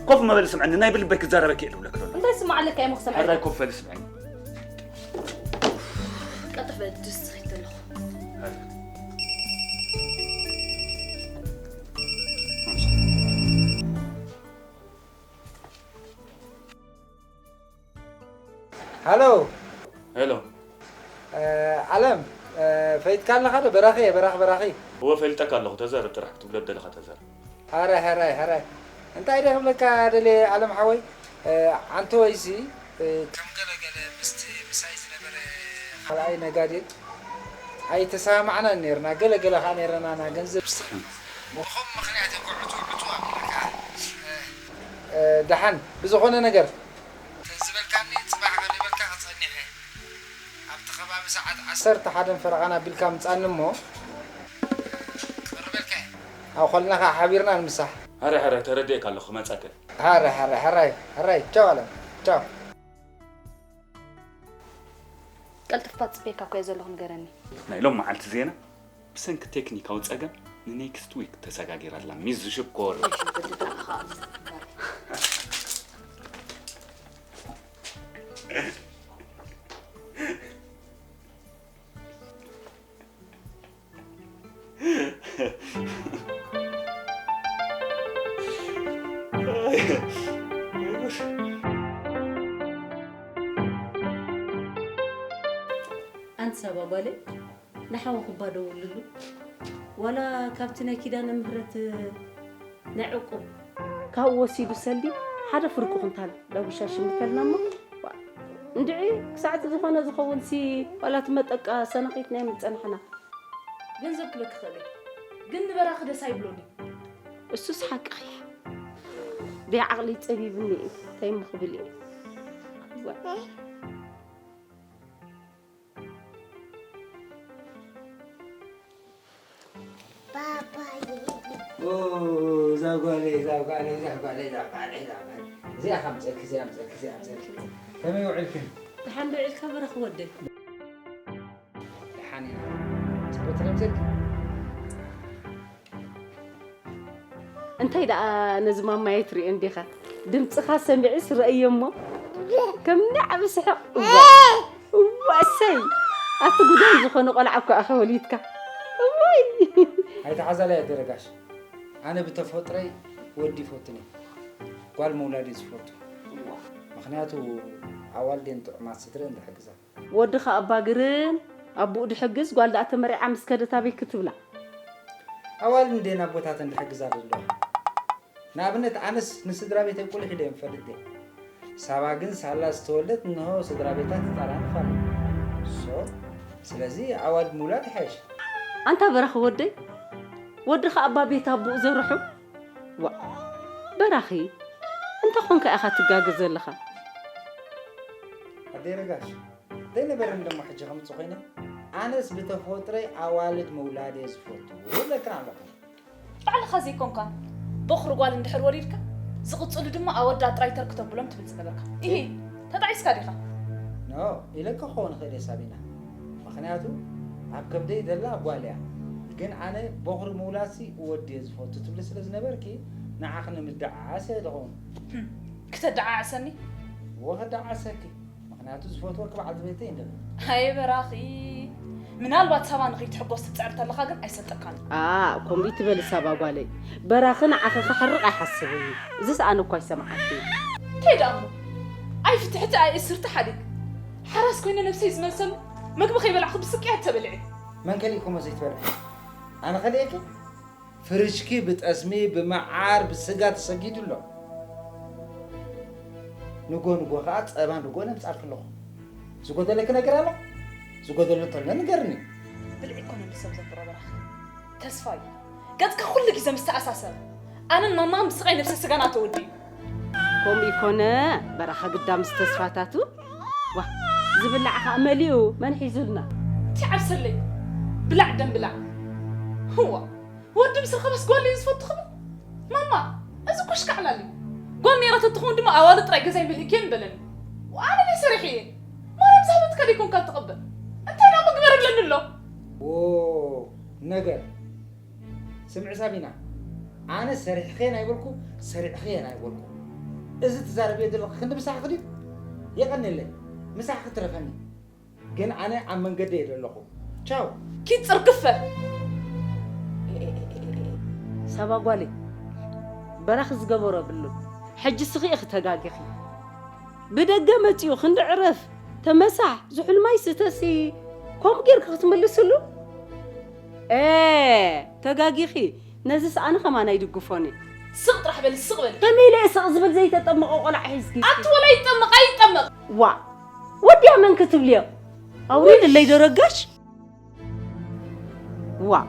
ኮፍ መበል ስምዐኒ፣ ናይ ብልበይ ክዛረበኪ እየ ዝብለኪ ዘሎ። እንታይ ስማዕ ኣለካ እየ መኽሰብ ሕራይ ኮፍ በል ስምዐኒ። ቀልጥፍ በል ድስቲ ኸይተ ኣለኹ። ሃሎ። ሄሎ። ዓለም፣ ፈይትካ ኣለኻ ዶ? በራኺ እየ፣ በራኺ፣ በራኺ። እወ፣ ፈሊጠካ ኣለኹ። ተዛረብ ጥራሕ፣ ክትብሎ ደለኻ ተዛረብ። ሐራይ፣ ሐራይ፣ ሐራይ። እንታይ ዶ ክብለካ ደልየ ዓለም ሓወይ፣ ዓንተ ወይሲ፣ ከም ገለ ገለ ምስቲ ምሳይ ዝነበረ ካልኣይ ነጋዴ ኣይተሰማማዕናን ነይርና። ገለ ገለ ኸዓ ነይረና ና ገንዘብ ብኸም ምኽንያት እኮ ዕቱ ዕቱ ኣቢልካ። ደሓን ብዝኾነ ነገር ተዝበልካኒ ጽባሕ ቀሪበልካ ክጸኒሐ። ኣብቲ ከባቢ ሰዓት ዓሰርተ ሓደን ፈረቓን ኣቢልካ ምጻኒ እሞ ክቕርበልካ እየ። ኣብ ኾልና ኸዓ ሓቢርና ንምሳሕ። ሕራይ ሕራይ ተረዲኤካ ኣለኹ ክመጸካ እየ። ሕራይ ሕራይ ሕራይ ሕራይ ቻው ዓለም ቻው። ቀልጥፍካ ጽበየካ እኮ እየ ዘለኹ ንገረኒ። ናይ ሎም መዓልቲ ዜና ብሰንኪ ቴክኒካዊ ጸገም ንኔክስት ዊክ ተሰጋጊራ ኣላ ሚዝ ሽኮር። ኣንቲ ሳባ ጓለይ ንሓወኹባ ደውልሉ ዋላ ካብቲ ናይ ኪዳነ ምህረት ናይ ዕቁብ ካብኡ ወሲዱ ሰልዲ ሓደ ፍርቂ ኩንታል ዳጉሻ ሽምተልና እሞ እንድዒ ክሳዕቲ ዝኾነ ዝኸውን ሲ ዋላ ትመጠቃ ሰነኺት ናይ ምጸናሕና ገንዘብ ክበኪ ክእል ግን ንበራኺ ደስ ኣይብሎኒ እሱስ ሓቅኺ እያ ደይ ዓቕሊ ጸቢብኒ እዩ እንታይ እሞ ክብል እየ እዛ ጓለይ እዛ ጓለይ እዛ ጓለይ እዛ ጓለይ እዚኣ ከምፀልኪ እዚኣ ምፀልኪ እዚኣ ምፀልኪ ከመይ ውዕልክን ደሓን ዶ ዒልካ በረኽ ወደይ ደሓን ኢና ፅቡቅ ትለምፀልኪ እንታይ ደኣ ነዚ ማማየ ትሪኦ እንዲኻ ድምፅኻ ሰሚዑስ ረእዮ እሞ ከም ንዓቢ ስሕቕ እዋ እዋ እሰይ ኣቲ ጉዳይ ዝኾነ ቆልዓ እኮ ኣኸ ወሊድካ እዋይ ኣይተሓዛላይ ኣደረጋሽ ኣነ ብተፈጥረይ ወዲ ይፈቱን እየ ጓል ምውላድ እየ ዝፈቱ ምኽንያቱ ኣዋልዴን ጥዑማት ስድረን ዝሕግዛ ወድኻ ኣባ ግርም ኣቡኡ ድሕግዝ ጓል ደኣ ተመሪዓ ምስ ከደት ኣበይ ክትብላ? ኣዋልድ እንዴን ኣቦታተን ድሕግዛ ዶ ኣለዋ? ንኣብነት ኣነስ ንስድራ ቤተይ ቁሊሕ ኢለ እየ ምፈልጥ ድየ? ሳባ ግን ሳላ ዝተወልደት እንሆ ስድራ ቤታ ትጣራንፍ ኣላ። ሶ ስለዚ ኣዋልድ ምውላድ ይሓይሽ። ኣንታ በራኺ ወደይ ወድኻ ኣባ ቤት ኣቡኡ ዘርሑ? ዋእ በራኺ እንታይ ኾንካ ኢኻ ትጋገ ዘለኻ? ኣደይ ረጋሽ ዘይነበረኒ ደሞ ሕጂ ከምጽእ ኮይነ ኣነስ ብተፈጥሮይ ኣዋልድ ምውላድ እየ ዝፈቱ ይብለክን ኣለኹ። ባዕልኻ ዘይኮንካ ቦኽሪ ጓል እንድሕር ወሊድካ ዝቕጽሉ ድማ ኣወዳት ጥራይ ተርክ ተብሎም ትብል ዝነበርካ ኢሂ ተጣዒስካ ዲኻ? ኖ ኢለኪ ክኸውን ይኽእል እየ ሳቢና ምኽንያቱ ኣብ ከብደይ ዘላ ጓል እያ ግን ኣነ ቦኽሪ ምውላድሲ ወዲ እየ ዝፈቱ ትብሊ ስለ ዝነበርኪ ንዓኺ ንምድዓዓስ እየ ዝኸውን። ክተደዓዕሰኒ? እወ ከደዓዕሰኪ ምኽንያቱ ዝፈትወኪ በዓልቲ ቤተይ እንድኺ። ኣየ በራኺ ምናልባት ሳባ ንኸይትሕጎስ ትጽዕር ተለኻ ግን ኣይሰልጠካን። ኣእ ከምኡ ኣይትበሊ ሳባ ጓለይ በራኺ ንዓኺ ከሕርቕ ኣይሓስብን እዩ እዝስ ኣነ እኳ ኣይሰምዓክን። እንታይ ደኣ እሞ ኣይፍትሕቲ ኣይእስርቲ ሓዲግ ሓራስ ኮይነ ነብሰይ ዝመልሰሉ መግቢ ከይበላዕኹ ብስቅያት ተበልዒ። መን ከሊእኪ እሞ ዘይትበልዒ ኣነ ከሊኤኪ? ፍርሽኪ ብጠስሚ ብመዓር ብስጋ ተሰጊዱ ኣሎ። ንጎ ንጎ ኸዓ ጸባ ንጎ ነምጻልኪ ኣለኹ። ዝጎደለኪ ነገር ኣሎ? ዝጎደሎ እንተሎ ንገርኒ። ብልዒ ኣይኮነን ንሰብ ዘብሮ በራኺ። ተስፋ እዩ። ገጽካ ኩሉ ግዜ ምስ ተኣሳሰረ ኣነን ማማን ብስቓይ ነብሰ ስጋና ተወዲኡ። ከምኡ ይኮነ በራኻ ግዳ ምስ ተስፋታቱ ዋ ዝብላዕ ኸዓ መሊኡ መን ሒዙልና። ቲ ዓብሰለይ ብላዕ ደም ብላዕ ህዋ ወዲ ምስ ረኸበስ ጓል እዩ ዝፈቱ ክብል ማማ እዚ እኮ ሽካዕላል እዩ ጓል ነይራ ተትኸውን ድማ ኣዋልድ ጥራይ ገዛይ መሊእክየን በለኒ ኣነ ደይ ሰሪሐ እየ ማርያም ዝሃበትካ ደይኮንካ ትቕበል እንታይ ደኣ ምግበር ኣለኒ ኣሎ ነገር ስምዒ ሳቢና ኣነ ሰሪሕኽየን ኣይበልኩ ሰሪዕኽየን ኣይበልኩ እዚ ትዛረብዮ ዘለኺ ክንዲ ምሳሕኺ ድዩ? የቐንየለይ፣ ምሳሕኺ ትረፈኒ። ግን ኣነ ኣብ መንገዲ እየ ዘለኹ። ቻው። ኪድ ጽርግፈ። ሳባ ጓለይ፣ በራኺ ዝገበሮ የብሉን። ሕጂ ስኺ ኢኺ ተጋጊኺ። ብደገ መጺኡ ክንዲ ዕረፍ፣ ተመሳሕ፣ ዝሑል ማይ ስተሲ፣ ከምኡ ጌርኪ ክትምልስሉ? ኤ፣ ተጋጊኺ። ነዚስ ኣነ ከማን ኣይድግፎን እየ። ስቕ ጥራሕ በሊ፣ ስቕ በሊ። ከመይ ኢለ እየ ስቕ ዝብል ዘይተጠመቐ ቆልዓ ሒዝኪ? ኣቲ ወላ ይጠመቕ ኣይጠመቕ። ዋእ፣ ወድያ መን ክትብልዮ? ኣውሪድለይ ዶ ረጋሽ? ዋእ።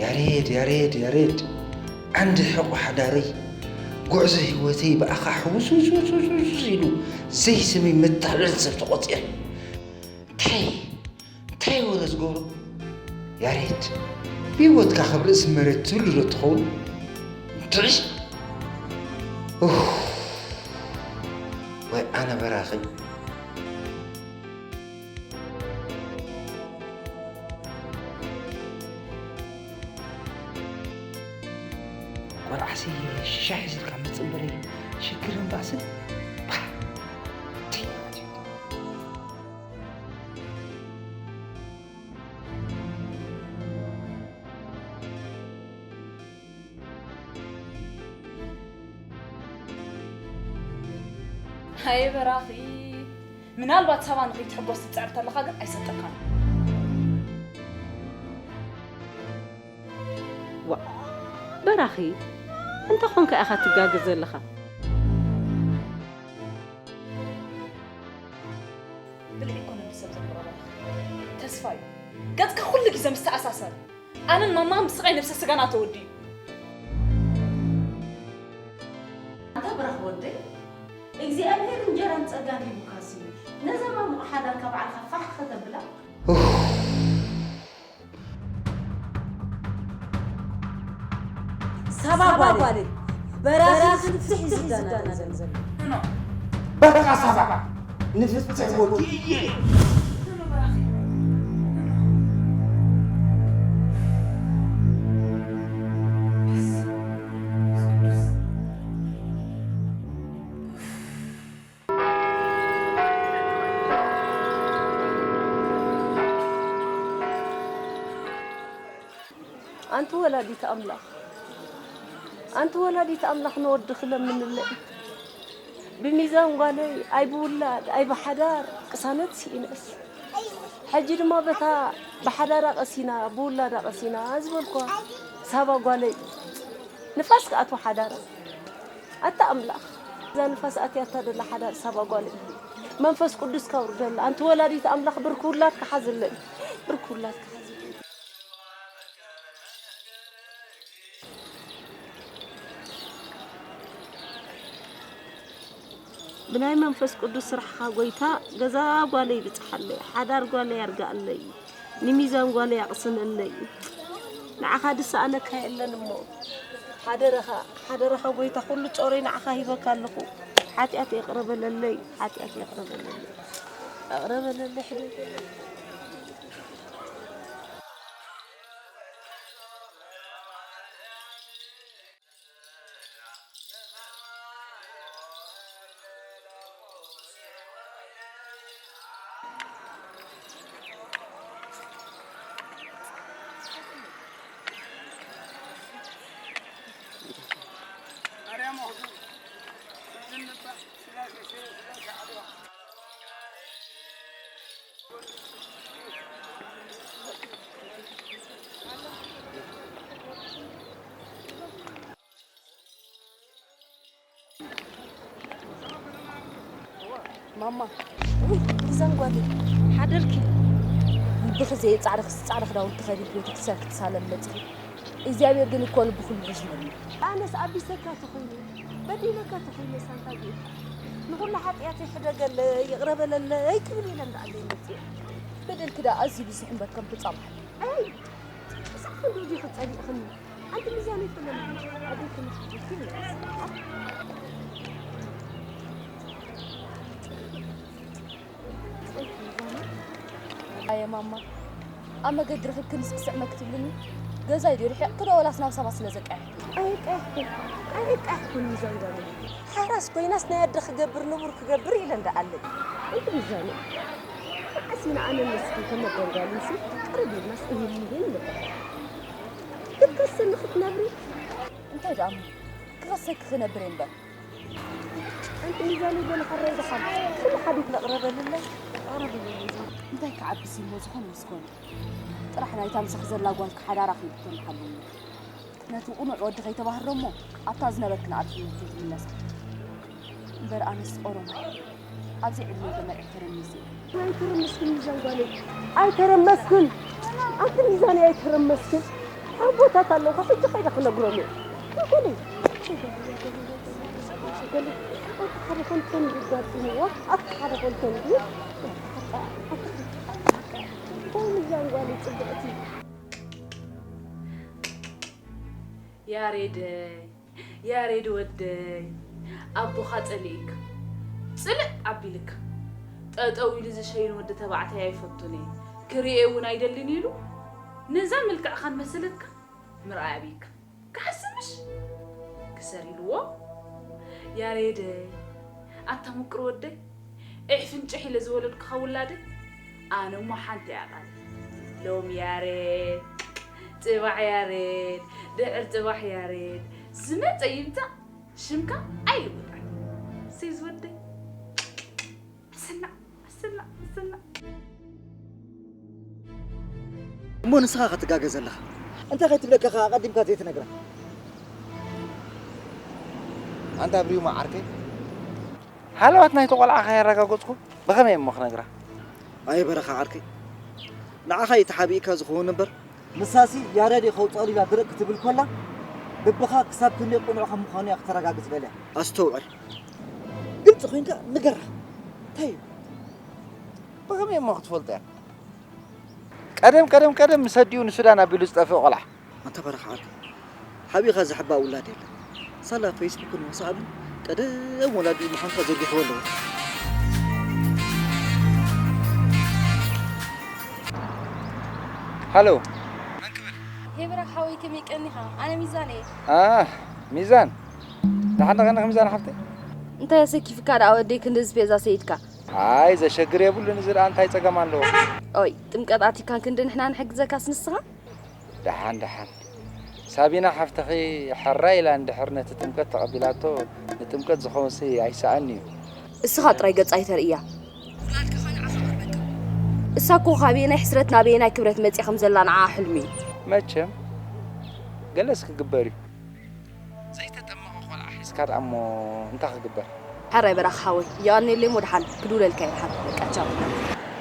ያሬድ ያሬድ ያሬድ፣ ዓንዲ ሕቖ ሓዳረይ፣ ጉዕዞ ህይወተይ ብኣኻ ሕውስውስውስውስ ኢሉ ዘይስመይ መታለል ሰብ ተቖጺረ። እንታይ እንታይ ወረ ዝገብሮ? ያሬድ፣ ብህይወትካ ካብ ርእሲ መሬት ትህሉ ዶ ትኸውን? እንድዒ! ኡፍ! ወይ ኣነ በራኺ። ቆልዓሲ ሽሻ ሒዝልካ መጽእ እምበረይ ሽግርን ባእስን ባህ! ኣየ በራኺ፣ ምናልባት ሳባ ንኸይትሕጎስ ትጽዕር ተለኻ ግን ኣይሰጠካን። ዋ በራኺ፣ እንታይ ኾንካ ኢኻ ትጋገ ዘለኻ? ብልሒ እኮ ነብሪ ሰብ ዘንብሮ በራኺ። ተስፋ እዩ። ገጽካ ኩሉ ግዜ ምስ ተኣሳሰር። ኣነን ማማን ብስቓይ ነብሰ ስጋና ተወዲኡ። ኣንታ ብራኽ ወደይ፣ እግዚኣብሔር እንጀራን ጸጋን ሂቡካሲ፣ ነዛ ማሙቕ ሓዳርካ ባዕልኻ ፋሕ ከተብላ? ሳባ ጓለይ፣ በራኺ ንፍትሒ እዩ ዝዳናደን ዘሎ። በቃ ሳባ፣ ንፍትሒ ወዲእየ። ኣንቲ ወላዲት ኣምላኽ፣ ኣንቲ ወላዲት ኣምላኽ ንወድኺ ለምንለይ። ብሚዛን ጓለይ ኣይ ብውላድ ኣይ ብሓዳር ቅሳነት ስኢነስ። ሕጂ ድማ በታ ብሓዳራ ቀሲና ብውላዳ ቀሲና ዝበልኳ ሳባ ጓለይ ንፋስ ክኣትዎ ሓዳራ። ኣታ ኣምላኽ፣ እዛ ንፋስ ኣትያታ ደላ ሓዳር ሳባ ጓለይ መንፈስ ቅዱስካ ኣውርደላ። ኣንቲ ወላዲት ኣምላኽ ብርኪ ውላድካ ሓዝለይ። ብርኪ ውላድካ ሓዝለይ። ብናይ መንፈስ ቅዱስ ስራሕኻ ጎይታ ገዛ ጓለይ ብጽሓለይ፣ ሓዳር ጓለይ ኣርግኣለይ፣ ንሚዛን ጓለይ ኣቕስነለይ። ንዓኻ ድሰኣነካ የለን እሞ ሓደረኻ፣ ሓደረኻ ጎይታ ኩሉ ጾረይ ንዓኻ ሂበካ ኣለኹ። ሓጢኣት ይቕረ በለለይ፣ ሓጢኣት ይቕረ በለለይ። ይቕረ በለለይ ሕደገለይ። ማማ፣ ውይ፣ እዘን ጓለይ፣ ሓደርኪ? ልብኺ ዘየጻዕርኽስ ጻዕዳ ክዳውንቲ ተኸዲንኪ ቤተክርስትያን ክትሳለሚ መጺኺ። እግዚኣብሔር ግን እኮ ልብኺ ልርዝመኒ። ኣነስ ኣቢሰካ ተኾይነ፣ በዲለካ ተኾይነ ሳንታ ጌርካ፣ ንኹሉ ሓጢኣተይ ሕደገለይ፣ ይቕረ በለለይ ክብል ኢለ እንዳኣለይ መጺኤ። በደልኪ ደኣ ኣዝዩ ብዙሕ እምበር ከም ተጻብሐኒ። ኣይ፣ ክሳዕ ክንድኡ ዲኺ ጸሊእኽኒ? ኣንቲ ሚዛነይ ፈለሚ፣ ኣደይ ከመይ ሓቲትኪ? ኣየ ማማ፣ ኣብ መገዲ ረኺብክንስ ክስዕመ ክትብልኒ? ገዛይ ድዩ ርሒቕኪ ዶ ወላስ ናብ ሳባ ስለ ዘቃየሕኪ? ኣይቃየሕኩን፣ ኣይቃየሕኩን ሚዛን ጓለይ። ሓራስ ኮይናስ ናይ ኣደ ክገብር ንቡር ክገብር ኢለ እንዳኣለይ። ኣንቲ ሚዛነይ፣ መዓስ ኢና ኣነ ንስኺ ከም ኣደን ጓልን ሲ ቅርብ ኢልናስ እሂን ምሂን ንበሃል። ክትከስኒ ክትነብሪ? እንታይ ደኣ እሞ፣ ክኸሰኪ ክነብር እየ እምበር። ኣንቲ ሚዛነይ በሊ ሕራይ ደሓን። ኩሉ ሓዲግ ለቕረበልለይ፣ ለቕረበልለይ። እንታይ ክዓብስ እሞ ዝኾነ ምስ ኮነ። ጥራሕ ናይታ ምሳኺ ዘላ ጓልኪ ሓዳራ ከይትኮኒ ሓልውኒ። ነቲ ቅኑዕ ወዲ ከይተባህሮ እሞ ኣብታ ዝነበርክን ዓዲ ትምህርቲ ትምለሳ። እምበር ኣነስ ኦሮሞ ኣብዚ ዕድመይ ተመርዒ ተረሚሰ። ኣይተረመስክን ሚዛን ጓለይ፣ ኣይተረመስክን። ኣንቲ ሚዛነይ ኣይተረመስክን። ኣቦታት ኣለውኻ፣ ሕጂ ከይደ ክነግሮም እየ። ጓለይ፣ ጓለይ፣ ኣቲ ሓደ ከምቶም ይጋጥምዋ፣ ኣቲ ሓደ ከምቶም ድዩ? ሚዛን ጓለይ ጽብቕቲ። ያሬደይ፣ ያሬድ ወደይ፣ ኣቦኻ ጸሊእካ፣ ጽልእ ኣቢልካ፣ ጠጠው ኢሉ ዝሸይን ወዲ ተባዕታይ ኣይፈቱን እየ፣ ክርእየ እውን ኣይደልን ኢሉ፣ ነዛ መልክዕኻን መሰለትካ ምርኣይ ኣብይካ። ክሓስብ ምሽ? ክሰር ኢልዎ። ያሬደይ፣ ኣታ ምቁር ወደይ፣ ዒሕ ፍንጭሕ ኢለ ዝወለድኩኻ ውላደይ፣ ኣነ እሞ ሓንቲ እያ ቃለይ። ሎም ያሬድ፣ ጽባሕ ያሬድ፣ ድሕር ጽባሕ ያሬድ፣ ዝመጸ ይምጻእ ሽምካ ኣይልውጣን። ሴዝ ወደይ። ኣሰና፣ ኣሰና፣ ኣሰና። እሞ ንስኻ ክትጋገ ዘለኻ። እንታይ ከይትብለካ ከኣ ኣቐዲምካ ዘይትነግራ? ኣንታ ብሪዩማ ዓርከይ። ሃለዋት ናይቲ ቆልዓ ከየረጋገጽኩ ብኸመይ እሞ ክነግራ? ኣየ በረኻ ዓርከይ። ንዓኻ እዩ ተሓቢእካ ዝኸውን እምበር። ንሳሲ ያሬድ እዩ ከውጽኦ ኢላ ድርቕ ክትብል ኮላ፣ ልብኻ ክሳብ ክንደይ ቅኑዕ ከም ምዃኑ እያ ክተረጋግጽ ደልያ። ኣስተውዕል። ግልጺ ኮይንካ ንገራ። እንታይ እዩ? ብኸመይ እሞ ክትፈልጦ እያ? ቀደም፣ ቀደም፣ ቀደም ምስ ኣዲኡ ንሱዳን ኣቢሉ ዝጠፍእ ቆልዓ። ኣንታ በረኻ ዓርከይ፣ ሓቢኻ ዘሕባ ውላድ የለን። ሳላ ፌስቡክን ዋትስኣፕን ቀደም ወላዲኡ ምዃንካ ዘርጊሕዎ ኣለዎ። ሃሎ። መን ክብል? ሄብራ ሓወይ፣ ከመይ ቀኒኻ? ኣነ ሚዛን እየ። ኣህ፣ ሚዛን። ደሓን ዶ ቀኒኺ ሚዛን ሓፍተይ? እንታይ ኣሰኪፍካ ደኣ ወደይ ክንድዚ ፔዛ ሰይድካ? ኣይ፣ ዘሸግር የብሉን። እዚ ደኣ እንታይ ጸገም ኣለዎ? ኦይ፣ ጥምቀት ኣቲካ ክንዲ ንሕና ንሕግዘካስ ንስኻ? ደሓን፣ ደሓን። ሳቢና ሓፍትኺ ሕራይ ኢላ እንድሕር ነቲ ጥምቀት ተቐቢላቶ፣ ንጥምቀት ዝኸውንሲ ኣይሰኣን እዩ። እስኻ ጥራይ ገጻ ኣይተርእያ። ውላድካ ኸኣ ንዓኻ ቀርበካ። እሳ እኮ ካበየናይ ሕስረት ናበየናይ ክብረት መጺኣ ከም ዘላ ንዓኣ ሕልሚ እዩ። መቸም፣ ገለስ ክግበር እዩ። ዘይተጠመቐ ቆልዓ ሒዝካ ደኣ እሞ እንታይ ክግበር? ሕራይ በራኺ ሓወይ፣ የቐንየለይ እሞ ደሓን ክድውለልካ እየ ደሓን። በቃ ቻው።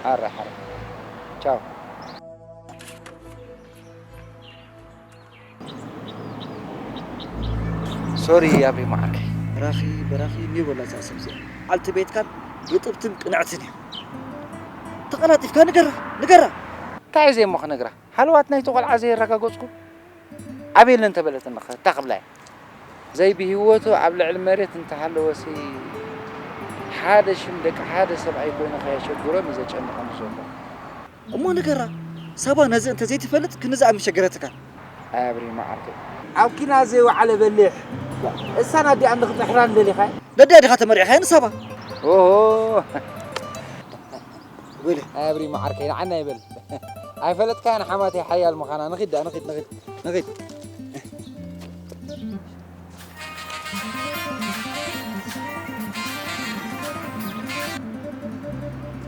ሕራይ፣ ሕራይ። ቻው። ሶሪ ኣብሪ መዓርከይ። በራኺ፣ በራኺ፣ ኒው በላ እዛ ሰብ እዚኣ። ዓልቲ ቤትካን ርጥብትን ቅንዕትን እያ። ተቐላጢፍካ ንገራ፣ ንገራ። እንታይ እየ እሞ ክነግራ? ሃለዋት ናይቲ ቆልዓ ዘየረጋገጽኩ? ኣበይ ኣሎ እንተበለትኒ ኸ እንታይ ክብላ እየ? ዘይብህይወቱ ኣብ ልዕሊ መሬት እንተሃለወሲ፣ ሓደ ሽም ደቂ ሓደ ሰብኣይ ኮይኑ ከየሸግሮም እዩ ዘጨንቐኒ ዘሎ። እሞ ንገራ፣ ሳባ ነዚ እንተዘይትፈልጥ ክንድዚ ኣብ ምሸገረትካ። ኣይ ኣብሪ መዓርከይ። ኣብ ኲናት ዘይወዓለ በሊሕ። እሳን ኣዲኣን ንኽጥሕራን ደሊኻ? ነዲኣ ዲኻ ተመርዒኻያ ንሳባ? ኦሆ። ወይለ። ኣይ ኣብሪ መዓርከይ፣ ንዓና ይበል። ኣይፈለጥካያን ሓማተይ ሓያል ምዃና። ንኺድ ደኣ፣ ንኺድ፣ ንኺድ፣ ንኺድ።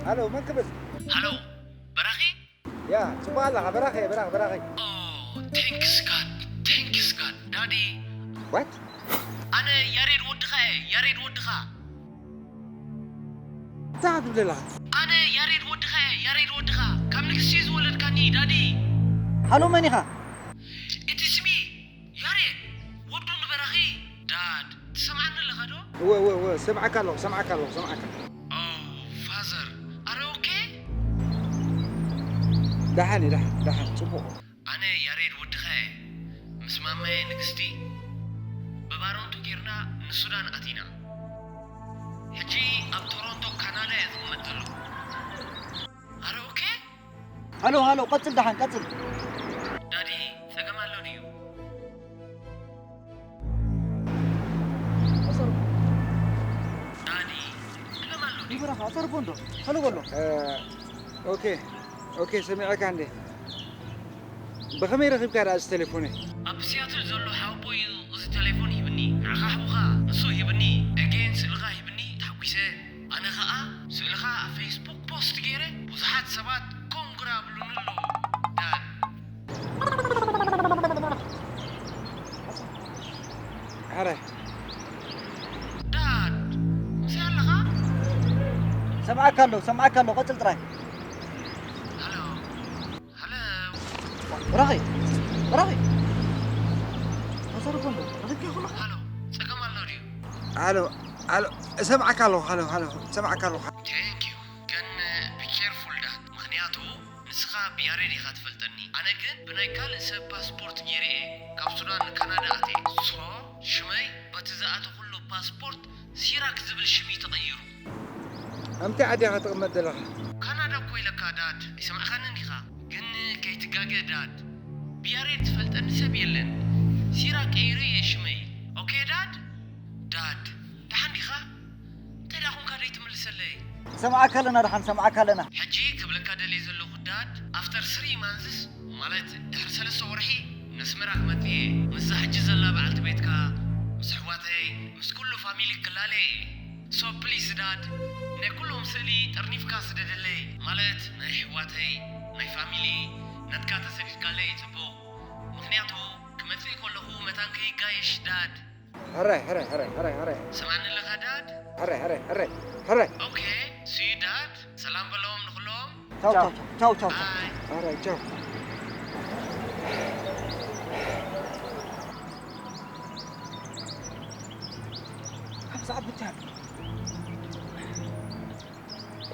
ሃሎ፣ መን ክብል? ሃሎ፣ በራኺ? ያ፣ ጽቡቕ ኣለኻ፣ በራኺ፣ በራኺ። ኦ፣ thanks God, thanks God, ዳዲ። What? ኣነ ያሬድ ወድኻ እየ፣ ያሬድ ወድኻ። እንታይ ትብል ኣለኻ? ኣነ ያሬድ ወድኻ እየ፣ ያሬድ ወድኻ። ካብ ንግስቲ ዝወለድካኒ ዳዲ። ሃሎ፣ መን ኢኻ? እቲ ስሚ ያሬድ ወዱ ንበራኺ። ዳድ፣ ትሰምዓኒ ኣለኻ ዶ? እወ፣ እወ፣ እወ፣ ሰምዓካ ኣለኹ፣ ሰምዓካ ኣለኹ፣ ሰምዓካ። ኦ፣ ፋዘር፣ ኣረ ኦኬ? ደሓን እየ፣ ደሓን፣ ደሓን፣ ጽቡቕ። ኣነ ያሬድ ወድኻ እየ። ምስ ማማየ ንግስቲ ብባሮንቱ ጌርና ንሱዳን ኣቲና። ሕጂ ኣብ ቶሮንቶ ካናዳ እየ ዝቕመጥ ዘለኹ። ኣረ ኦኬ? ሃሎ፣ ሃሎ፣ ቀጽል ደሓን፣ ቀጽል። ዳዲ፣ ጸገም ኣሎ ድዩ? ዳዲ፣ ጸገም ኣሎ ድዩ? ይብራኻ፣ ኣጸርፎ እንዶ፣ ሃሎ በሎ። እ፣ ኦኬ፣ ኦኬ፣ ሰሚዐካ እንዴ? ብኸመይ ረኺብካ ደኣ እዚ ቴሌፎነይ? ኣብ ሲያትል ዘሎ ሓወቦይ እዩ እዚ ቴሌፎን ሂብኒ። ንዓኻ ሓውኻ ንሱ ሂብኒ። ኤጌን ስእልኻ ሂብኒ፣ ተሓጒሰ። ኣነ ኸኣ ስእልኻ ኣብ ፌስቡክ ፖስት ገይረ፣ ብዙሓት ሰባት ኮንግራ ብሉኒ ኣለዉ። ዳድ። ሕረ። ዳድ፣ ምሳይ ኣለኻ? ሰምዓካ ኣለኹ፣ ሰምዓካ ኣለኹ፣ ቀጽል ጥራይ። ሃሎ፣ ሃሎ። ብራኺ፣ ብራኺ። ተሰርፎ እንዶ፣ ረኺብካ ይኹን? ሃሎ፣ ጸገም ኣሎ ድዩ? ሃሎ፣ ሃሎ፣ እሰምዓካ ኣለኹ፣ ሃሎ፣ ሃሎ፣ እሰምዓካ ኣለኹ። Thank you። ግን be careful ዳድ፣ ምኽንያቱ ንስኻ ብያሬድ ኢኻ ትፈልጠኒ። ኣነ ግን ብናይ ካልእ ሰብ ፓስፖርት ገይረ እየ ካብ ሱዳን ንካናዳ ኣትየ። ሶ፣ ሽመይ በቲ ዝኣተኹሉ ፓስፖርት ሲራክ ዝብል ሽም እዩ ተቐይሩ። ኣብ ምንታይ ዓዲ ኢኻ ትቕመጥ ዘለኻ? ካናዳ እኮ ኢለካ ዳድ፣ ኣይሰማዕካንን ዲኻ? ግን ከይትጋገ ዳድ፣ ብያሬድ ዝፈልጠኒ ሰብ የለን። ሲራክ ቀይረ እየ ሽመይ። ኦኬ ዳድ? ዳድ፣ ደሓን ዲኻ? እንታይ ደኣ ኾንካ ደይትምልሰለይ? ሰምዓካ ኣለና፣ ደሓን ሰምዓካ ኣለና። ሕጂ ክብለካ ደልየ ዘለኹ ዳድ፣ ኣፍተር ስሪ ማንዝስ፣ ማለት ድሕሪ ሰለስተ ወርሒ ነስመራ ክመጽእ እየ። ምስዛ ሕጂ ዘላ በዓልቲ ቤትካ፣ ምስ ኣሕዋተይ፣ ምስ ኩሉ ፋሚሊ ክላለ እየ። ሶ ፕሊስ ዳድ፣ ናይ ኩሎም ስእሊ ጠርኒፍካ ስደደለይ። ማለት ናይ ኣሕዋተይ፣ ናይ ፋሚሊ፣ ናትካ ተሰዲድካለይ ጽቡቕ። ምኽንያቱ ክመጽእ ከለኹ መታን ከይጋየሽ ዳድ። ሕራይ፣ ሕራይ፣ ሕራይ፣ ሕራይ፣ ሕራይ። ሰማዕኒ ኣለኻ ዳድ? ሕራይ፣ ሕራይ፣ ሕራይ፣ ሕራይ። ኦኬ፣ ሲ ዩ ዳድ። ሰላም በሎም ንኹሎም። ቻው፣ ቻው፣ ቻው፣ ቻው፣ ቻው። ባይ። ሕራይ፣ ቻው። ከምዚ ዓቢ ቻው።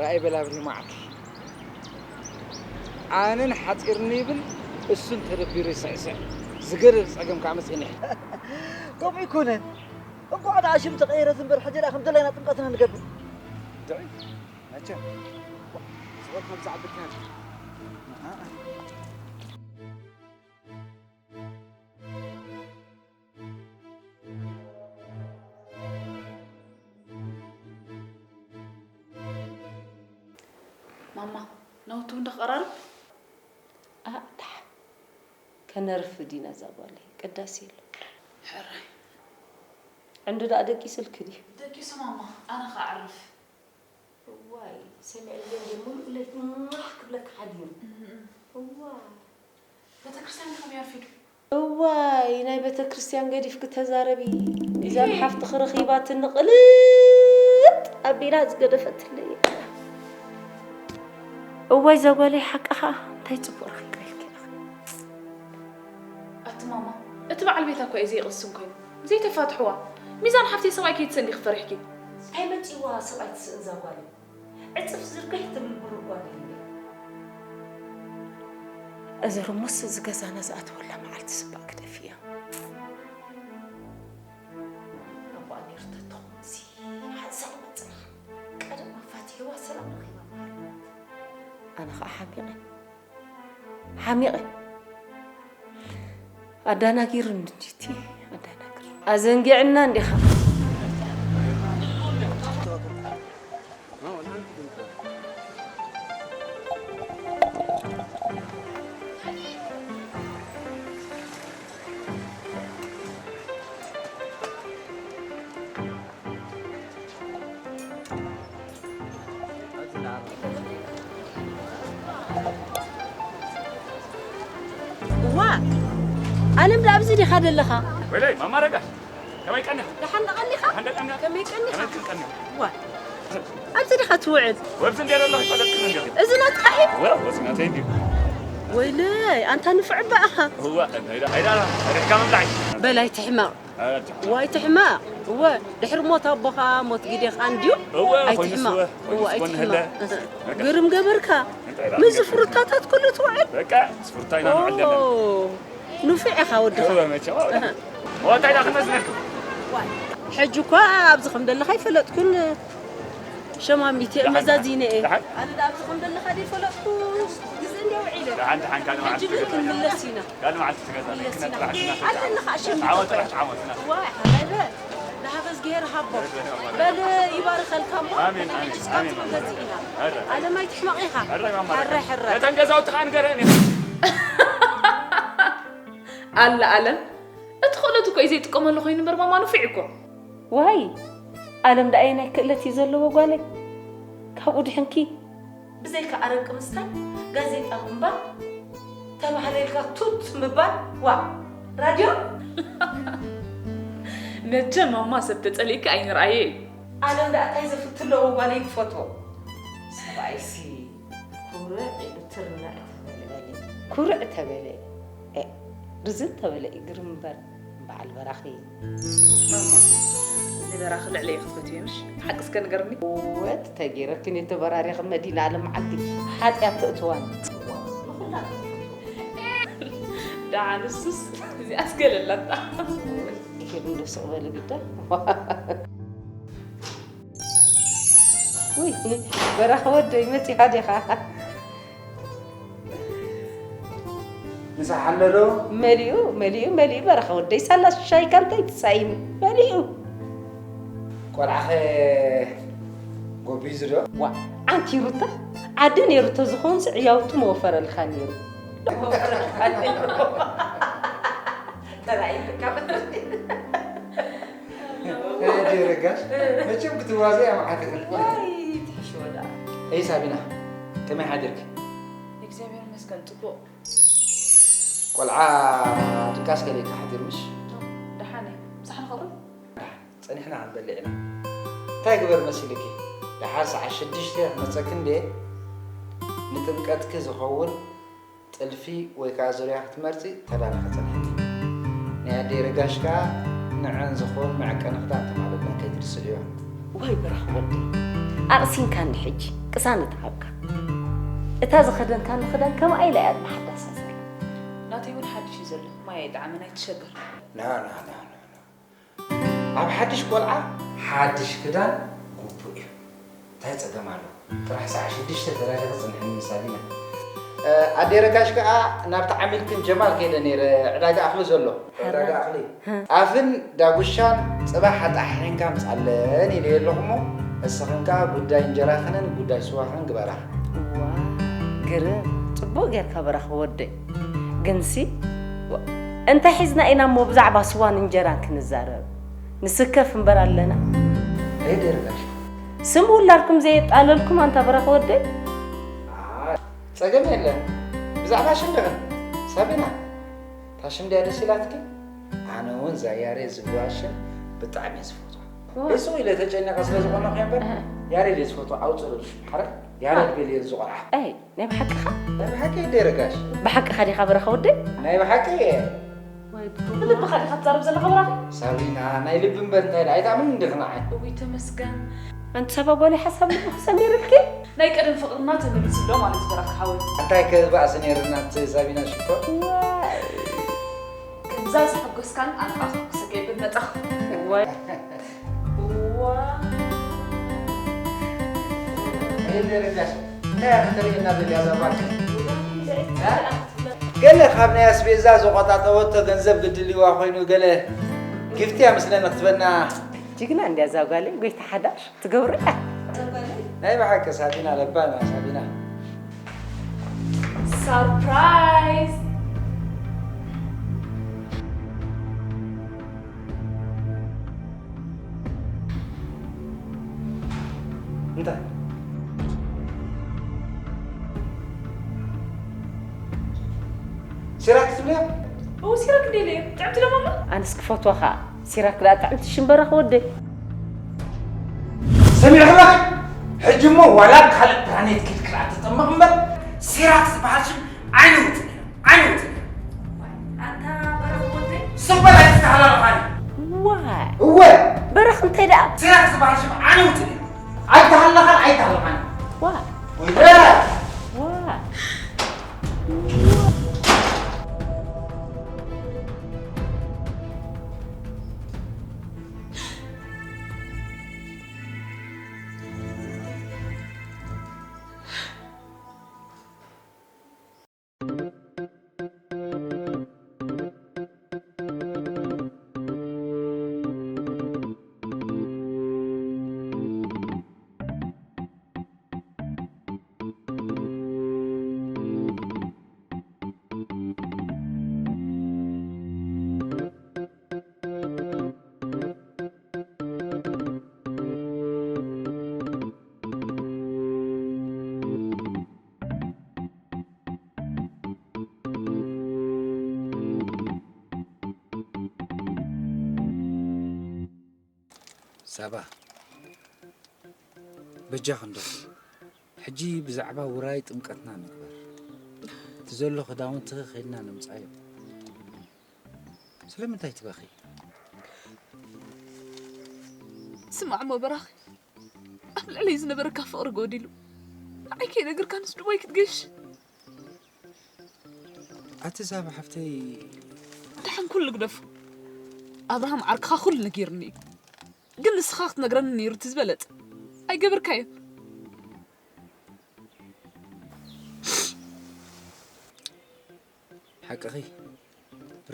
ራእይ በል ኣብርሂ መዓት። ኣነን ሓጺርኒ ይብል፣ እሱን ተደቢሩ ይስዕስዕ። ዝገርር ጸገም ከኣ መጺእኒ። ከምኡ ኣይኮነን። እንቋዕ ደኣ ሽም ተቐይረ ዝንበር፣ ሕጂ ደኣ ከም ደለና ጥምቀትና ንገብር። ጥዑይ፣ መቸም። ዝቐልካ ብዛዕባ ብርካን። ኣኣ። ማማ፣ ናውቲ ቡን ዶ ክቐራርብ? ኣእ፣ ደሓን። ከነርፍድ ኢና እዛ ጓለይ። ቅዳሴ ኣሎ። ሕራይ። ዕንዱ ደኣ ደቂስልኪ ድዩ? ደቂሱ ማማ፣ ኣነ ኸኣ ኣዕርፍ። እዋይ፣ ሰሚዐዮ እንድየ፣ ሙሉእ ለይት ሟሕ ክብለካ ሓዲሩ። እም። እዋይ። ቤተክርስትያን ከመይ ኣርፊዱ? እዋይ፣ ናይ ቤተክርስትያን ገዲፍኪ ተዛረቢ። ሚዛን እየ። ሓፍትኺ ረኺባትኒ ቅልጥ ኣቢላ ዝገደፈትለይ። እዋይ፣ እዛ ጓለይ ሓቃ ኸኣ እንታይ ጽቡቕ ረኺበ ኢልኪ ኢኺ። ኣቲ ማማ፣ እቲ በዓል ቤታ እኮ እዩ ዘይቕስን ኮይኑ። ዘይተፋትሕዋ። ሚዛን ሓፍተይ ሰብኣይ ከይትስእን ዲኺ ፈሪሕኪ? እንታይ መጺእዋ ሰብኣይ ትስእን እዛ ጓለይ? ዕጽፍ ዝርግሕ ትብል ምሩቕ ጓል እያ። እዚ ርሙስ እዚ ገዛና ዝኣተወላ መዓልቲ ስባእ ግደፍያ። ኣቦኣ ነይሩ ተትኾንሲ ሓንሳእ ይመጽእ። ቀደም ኣፋቲሕዋ ሰላም ረኺባ ምሃለወት። ኣነ ኸኣ ሓሚቐ። ሓሚቐ። ኣዳናጊሩኒ እንጂ እቲ ኣዳናጊሩ። ኣዘንጊዕና እንዲኻ። ዋ፣ ኣለም ደኣ ኣብዚ ዲኻ ዘለኻ? ወይለይ፣ ማማ ረጋሽ፣ ከመይ ቀኒኻ? ደሓን ዶ ቀኒኻ? ደሓን ዶ ቀኒኻ? ከመይ ቀኒኻ? ከመይ ቀኒኻ? ዋ፣ ኣብዚ ዲኻ ትውዕል? ወብዚ እንዴ ዘለኹ ይፈለጥክን እንዴ? እዚ ናትካ እዩ? ወ-፣ ወዚ ናተይ እንዴ? ወይለይ፣ ኣንታ ንፉዕ እባ ኢኻ። እዋ፣ ኣይዳ፣ ኣይዳ፣ ኣይዳ፣ በል ኣይትሕመቕ። ኣረ፣ ትሕመቕ። ዋይ ትሕመቕ። እወ፣ ድሕሪ ሞት ኣቦኻ፣ ሞት ግዴኻ እንድዩ? እወ፣ ኣይትሕመቕ። እወ፣ ኣይትሕመቕ። ግርም ገበርካ። እንታይ ኢላ ምስዚ ገበርካ? ፍሩታታት ኩሉ ትውዕል? በቃ፣ ምስ ፍሩታ ኢና ንውዕል ዘለና። ኦ፣ ንፉዕ ኢኻ ወድኻ። እወ፣ መቸም፣ እወ። እህ። እወ፣ እንታይ ኢላ ክመስለኩም? ሕጂ እኳ ኣብዚ ከም ዘለኻ ኣይፈለጥኩን። ሸማሚት እየ፣ ደሓን፣ መዛዚነ እየ። ደሓን። ኣነ ደኣ ኣብዚ ከም ዘለኻ ደይፈለጥኩ ግዜ እንድየ ውዒለ። ደሓን፣ ደሓን፣ ካልእ መዓልቲ ሕጂ ግን ትገዛ። ክንምለስ ኢና። ካልእ መዓልቲ ትገዛ። ክንምለስ ኢና። ክነጥራሕ ሽና ኣለኒ ኸዓ ሸሚዝ። ዓወት ጥራሕ ዓወት ኢና። ዋይ፣ ሓላይበ፣ ደሃበ እዝግሄር ሃቦ። በል ይባርኸልካ እሞ፣ ኣሜን፣ ኣሜን፣ ንሕጅስ ኣሜን፣ ካብቲ ኣሜን። ገዝእ ኢና። ሕረ። ኣለም ኣይትሕመቕ ኢኻ። ሕረ፣ ማማ። ሕረ፣ ሕረ። ነተን ገዛውቲ ኸዓ ንገረን ኢኻ። ኣለ ኣለም፣ እቲ ክእለቱ እኮ እዩ ዘይጥቀመሉ ኮይኑ እምበር፣ ማማ ንፉዕ እኮ። ዋይ፣ ኣለም ደኣ ኣየናይ ክእለት እዩ ዘለዎ ጓለይ? ካብኡ ድሕንኪ? ብዘይካ ኣረቂ ምስታይ፣ ጋዜጣ ምንባብ፣ ተባህለ ኢልካ ቱት ምባል፣ ዋ፣ ራድዮ? መቸም ማማ ሰብ ተጸሊእካ ኣይንርኣየ እዩ። ኣለም ደኣ እንታይ ዘፍቲ ኣለዎ ጓለይ ክፈትዎ? ሰብኣይሲ ኩርዕ ኢሉ ትርናዕ ተበለ በሊ። ኩርዕ ተበለ። እ፣ ርዝን ተበለ እዩ ግርም እምበር በዓል በራኺ። ማማ፣ ንበራኺ ልዕለይ ክትፈትዮ ምሽ? ሓቂ እስከ ንገርኒ። ወት ተጌረክን የተበራሪኺ መዲና ኣለም ዓዲ ሓጢኣት ተእትዋን። ንኹላትና ተፈትዎ። ደሓን እሱስ እዚኣስ ገለላታ። ይሄድ እንዶ ስቕ በሊ ግዳ። ውይ፣ በራኺ ወደይ መጺኻ ዲኻ? ምሳሕ ኣሎ ዶ? መሊኡ፣ መሊኡ፣ መሊኡ በራኺ ወደይ። ሳላ ሻይካ እንታይ ትሳይን? መሊኡ። ቆልዓኸ ጎቢዙ ዶ? ዋ፣ ኣንቲ ሩታ፣ ዓዲ ነይሩ ተዝኾንስ ዕያውቱ መወፈረልካ ነይሩ። መወፈረልካ ነይሩ። ተራእዩልካ። ኣደ ረጋሽ፣ መቸም ክትዋዘ እያ መዓት ኢኽን። ዋይ፣ ትሕሽዎ ደኣ። እይ ሳቢና፣ ከመይ ሓዲርኪ? እግዚኣብሔር ይመስገን፣ ጽቡቕ። ቆልዓ ድቃስ ከሊእካ ሓዲሩ ምሽ? ደሓን እየ። ምሳሕ ንኸብሩ? ደሓን፣ ጸኒሕና ክንበልዕ ኢና። እንታይ ግበር መሲልኪ? ደሓር ሰዓት ሽዱሽተ ክመጸኪ እንድየ፣ ንጥምቀትኪ ዝኸውን ጥልፊ ወይ ከኣ ዙርያ ክትመርጺ ተዳሊኺ ጽንሒ። ናይ ኣደይ ረጋሽ ከኣ ንዐን ዝኸውን መዐቀኒ ክዳን ተማልእለን ከይትርስዕዮ። ዋይ በራኺ ወደይ፣ ኣቕሲንካኒ ሕጂ፣ ቅሳነት ሃብካ። እታ ዝኸደንካኒ ክዳን ከምኣ ኢላ እያ ብሓዳሳ ዘላ። ናተይ እውን ሓድሽ እዩ ዘሎ፣ ማይ ኣይጠዓመን፣ ኣይትሸገር። ና፣ ና፣ ና፣ ና፣ ና። ኣብ ሓድሽ ቆልዓ ሓድሽ ክዳን ግቡእ እዩ። እንታይ ጸገም ኣሎ? ጥራሕ ሰዓት ሽዱሽተ ተዳሊኺ ጽንሕኒ ሳቢና። እ፣ ኣደይ ረጋሽ ከኣ ናብቲ ዓሚልክን ጀማል ከይደ ነይረ፣ ዕዳጋ ኣኽሊ ዘሎ። ዕዳጋ ኣኽሊ። ጣፍን ዳጉሻን ጽባሕ ኣጣሒንካ ኣምጻለን ኢለዮ ኣለኹ እሞ፣ እስኽን ከኣ ጉዳይ እንጀራኽንን ጉዳይ ስዋኽን ግበራ። እዋ፣ ግርም፣ ጽቡቕ ጌርካ በራኺ ወደይ። ግንሲ፣ ዋ፣ እንታይ ሒዝና ኢና እሞ ብዛዕባ ስዋን እንጀራን ክንዛረብ? ንስከፍ እምበር ኣለና። ኣይ ደርጋሽ። ስም ውላድኩም ዘየጣለልኩም ኣንታ በራኺ ወደይ? ኣ፣ ጸገም የለን። ብዛዕባ ሽም ዲኽን? ሳቢና፣ እታ ሽም ድያ ደስ ኢላትኪ? ኣነ እውን እዛ ያሬድ ዝብልዋ ሽም ብጣዕሚ እየ ዝፈትዋ። ዋ። ህጹ ኢለ ተጨኒቐ ስለ ዝኾነኹ እየ እምበር፣ ኣህ። ያሬድ እየ ዝፈትዋ፣ ኣውጽእሉ ሽም። ሓራይ? ያሬድ ኣህ። በልዮ እዚ ቆልዓ። ኣይ፣ ናይ ብሓቅኻ? ናይ ብሓቂ ደረጋሽ። ብሓቅኻ ዲኻ በራኺ ወደይ? ናይ ብሓቂ እየ። ወይ ብልብኻ ዲኻ ትዛረብ ዘለኻ በራኺ? ሳቢና፣ ናይ ልቢ እምበር እንታይ ኢለ ኣይትኣምንን ዲኺ ንዓይ? እውይ ተመስገን። ኣንቲ ሳባ ጓለይ ሓሳብ ልብኺ ሰሚርልኪ? ናይ ቀደም ፍቕርና ተመሊሱ ኣሎ ማለት እዩ በራኺ ሓወይ። እንታይ ከ ባእሲ ነይርና ኣንቲ ሳቢና ሽኮር? ዋይ። ከምዛ ዘሐጎስካን ኣነ ከዓ ክሕጉሰካ እየ ብመጻኹ። ዋይ። እዋ። ኣይ ደረጋሽ፣ እንታይ እያ ከተርእየና ደልያ እዛ ጓል? እ? ገለ ካብ ናይ ኣስቤዛ ዝቆጣጠወቶ ገንዘብ ግድልዋ ኮይኑ ገለ ጊፍቲ እያ ምስለኒ ክትበና። ጅግና እንድያ እዛ ጓለይ፣ ጎይታ ሓዳር ትገብሮ እያ። ናይ ብሓቂ ሳቢና ለባም እያ ሳቢና። ሰርፕራይዝ! እንታይ? ሲራክ ትብልያ? እው፣ ሲራክ እንደ ኢለ እየ። ጥዕምቲ ደሞ እሞ? ኣነስ ክፈትዋ ኸኣ። ሲራክ ደኣ ጥዕምቲ ሽምበራ ክወደይ። ሰሚዕኽላ? ሕጂ እሞ ዋላ ካልእ ፕላኔት ኪድ ክልኣተ ተጠመቕ እምበር፣ ሲራክ ዝበሃል ሽም ኣይንውጥን ኢና፣ ኣይንውጥን ኢና። ኣንታ በራኽ ወደይ። ስቕ በል ኣይትተሃላለኻኒ። ዋይ። እወ። በራኽ እንታይ ደኣ? ሲራክ ዝበሃል ሽም ኣይንውጥን ኢና። ኣይተሃለኻን ኣይተሃለኻን። ዋይ። ወይለ። ዋይ። ሳባ፣ በጃኺ እንዶ፣ ሕጂ ብዛዕባ ውራይ ጥምቀትና ንግበር። እቲ ዘሎ ክዳውንቲ ኸይድና ንምጻዮ። ስለምንታይ ትበኺ? ስማዕ እሞ በራኺ፣ ኣብ ልዕለይ ዝነበረካ ፍቕሪ ጎዲሉ፣ ንዓይ ከይነገርካ ንስድቦይ ክትገሽ። ኣቲ ዛባ ሓፍተይ። ደሓን ኩሉ ግደፎ። ኣብርሃም ዓርክኻ ኩሉ ነጊሩኒ እዩ። ግን ንስኻ ክትነግረኒ ነይሩ እቲ ዝበለጸ። ኣይገበርካዮን። ሓቅኺ።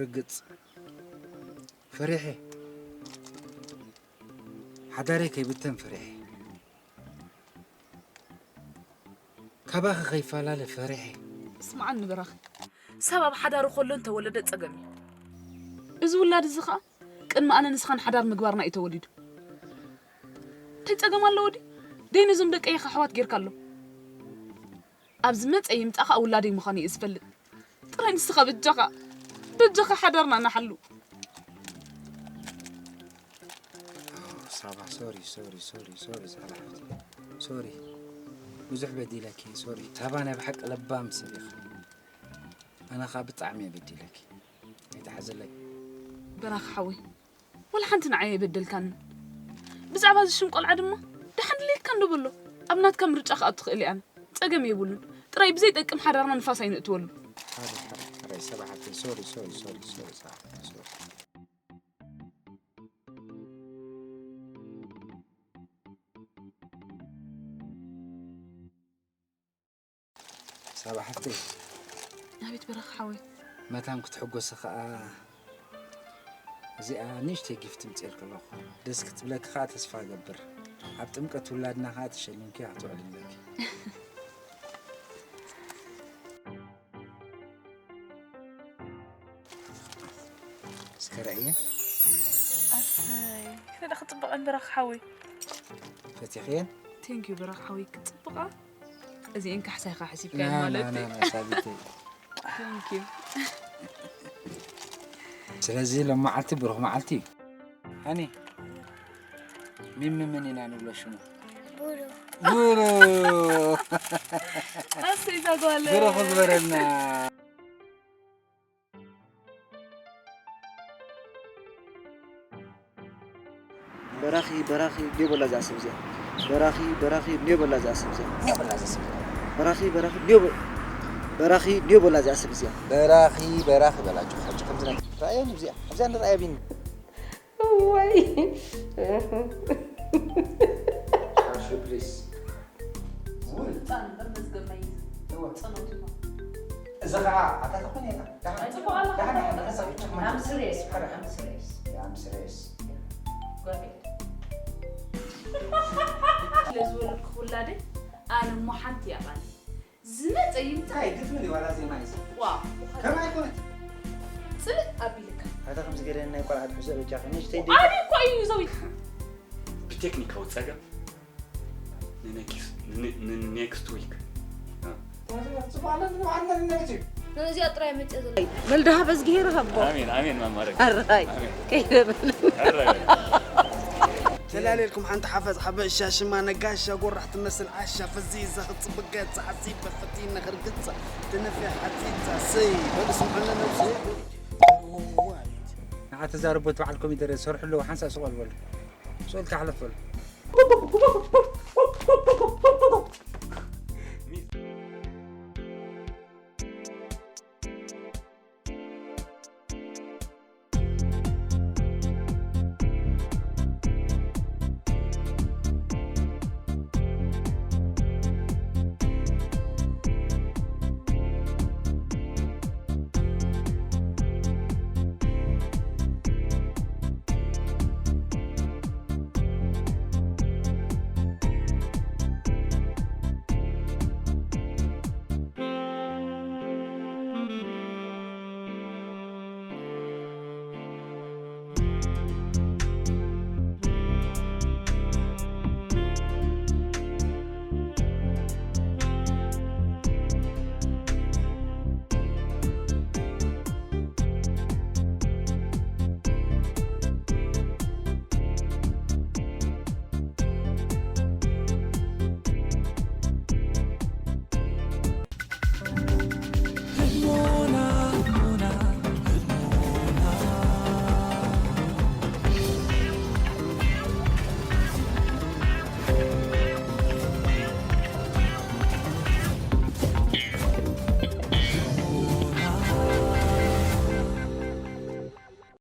ርግጽ። ፈሪሐ። ሓዳረይ ከይብተን ፈሪሐ። ካባኺ ከይፈላለ ፈሪሐ። ስምዓኒ በራኺ፣ ሰብ ኣብ ሓዳሩ ከሎ እንተወለደ ጸገም እዩ። እዚ ውላድ እዚ ኸኣ ቅድሚ ኣነ ንስኻን ሓዳር ምግባርና እዩ ተወሊዱ። እንታይ ጸገም ኣለዎ ድዩ? ደይ ነዞም ደቀይ ኢኻ ኣሕዋት ጌርካ ኣሎ። ኣብ ዝመጸ ይምጻእ ኸኣ ውላደይ ምዃኑ እየ ዝፈልጥ። ጥራይ ንስኻ በጃኻ፣ በጃኻ ሓዳርና ንሓሉ። ሳባ፣ ሶሪ፣ ሶሪ፣ ሶሪ፣ ሶሪ፣ ሳባ ሓፍቲ። ሶሪ። ብዙሕ በዲለኪ፣ ሶሪ። ሳባ ናይ ብሓቂ ለባም ሰብ ኢኺ። ኣነ ኸኣ ብጣዕሚ እየ በዲለኪ። ኣይትሓዝለይ። በራኺ ሓወይ፣ ወላ ሓንቲ ንዓይ ኣይበደልካንን። ብዛዕባ እዚ ሽም ቆልዓ ድማ ደሓን ድሌትካ እንዶ በሎ። ኣብ ናትካ ምርጫ ክኣቱ ክእል እየ ኣነ። ጸገም የብሉን። ጥራይ ብዘይጠቅም ሓዳርና ንፋስ ኣይነእትወሉ። ሓራይ፣ ሓራይ፣ ሓራይ፣ ሳባ ሓፍተይ፣ ሶሪ፣ ሶሪ፣ ሶሪ፣ ሶሪ፣ ሳባ ሓፍተይ፣ ሶሪ። ሳባ ሓፍተይ። ኣቤት በራኺ ሓወይ። መታን ክትሕጎሲ ኸኣ እዚኣ ንእሽተይ ጊፍት ምጽኤልኪ ኣለኹ። ደስ ክትብለኪ ኸኣ ተስፋ እገብር። ኣብ ጥምቀት ውላድና ኸኣ ተሸሊምኪ ክትውዕሊ ኣለኪ። እስከ ርእየን። ኣሰይ፣ ክንደይ ክጽብቐን በራኺ ሓወይ። ፈቲኽየን? ቴንክ ዩ በራኺ ሓወይ፣ ክጽብቓ። እዚኤን ካሕሳይኻ ሓሲብካየን ና፣ ማለት ና፣ እዩ። ና፣ ና፣ ሳቢተይ። ቴንክ ዩ። ስለዚ ሎም መዓልቲ ብሩኽ መዓልቲ እዩ። ሃኒ፣ ሚሚ ምን ኢና ንብሎ ሽሙ? ብሩኽ። ብሩኽ። ኣሰይ፣ እዛ ጓል። ብሩኽ ግበረልና። በራኺ፣ በራኺ፣ እንዲዮ በላ እዛ ሰብ እዚኣ። በራኺ፣ በራኺ፣ እንዲዮ በላ እዛ ሰብ እዚኣ። እንዲዮ በላ እዛ ሰብ እዚኣ። በራኺ፣ በራኺ፣ እንዲዮ በ-፣ በራኺ፣ እንዲዮ በላ እዛ ሰብ እዚኣ። በራኺ፣ በራኺ በላችሁ። ሕጂ ከምዚ ናይ ትራእየን እዚኣ። ኣብዚኣ ንራእያ ቢኒ። እዋይ። ካርሹ ፕሊስ። ውይ። ህፃን እምበር መዝገብ ናይ እዋ። ፀሎት እሞ። እዚ ኸዓ ኣታ ተኾነ ኢና። ደሓን። ጽቡቕ ኣለኻ። ደሓን፣ ደሓን፣ ደሓን፣ ደሓን። I'm serious፣ I'm serious። Yeah, I'm serious። Go ahead። ስለ ዝወለድኩ ውላደይ ኣነ እሞ ሓንቲ እያ ቃለይ። ዝመጸ ይምጻእ። እንታይ ግጥሚ ድዩ ዋላ ዜማ እዩ? ዋ። ከመይ ኣይኮነት? ጽልእ ኣቢልካ። ኣታ ከምዚ ገይረ ናይ ቆልዓ ትሕዞ በጃኺ። ንእሽተይ ደይ- ኣነ እኮ እዩ ዘው-፣ ብቴክኒካዊ ጸገም ንኔክስ-፣ ን-፣ ን-፣ ኔክስት ዊክ። አ። ጽቡቕ ኣሎ፣ ጽቡቕ ኣሎ፣ ንነብቲ። ነዚኣ ጥራይ መጽእ ዘለኒ። መልደሃ በዝጊሄር ሃቦ። ኣሜን፣ ኣሜን፣ ማማረግ። ኣራይ። ኣሜን። ከይደ በል። ኣራይ። ስለ ዳልየልኩም ሓንቲ ሓፈዝ ሓበሻ ሽማ ነጋሻ ጎራሕ ትመስል ዓሻ ፈዚዛ ክትፅብገ ፃዕፂ በፈቲነ ክርግፃ ትነፊያ ሓፂፃ ሰይ በሉ ስምዑኒ ነብሲ ንዓ ተዛረቦት በዓል ኮሚደረ ዝሰርሑ ኣለዉ ሓንሳእ ስቕ በሉ በሉ ስቕ ኢልካ ሕለፍ በሉ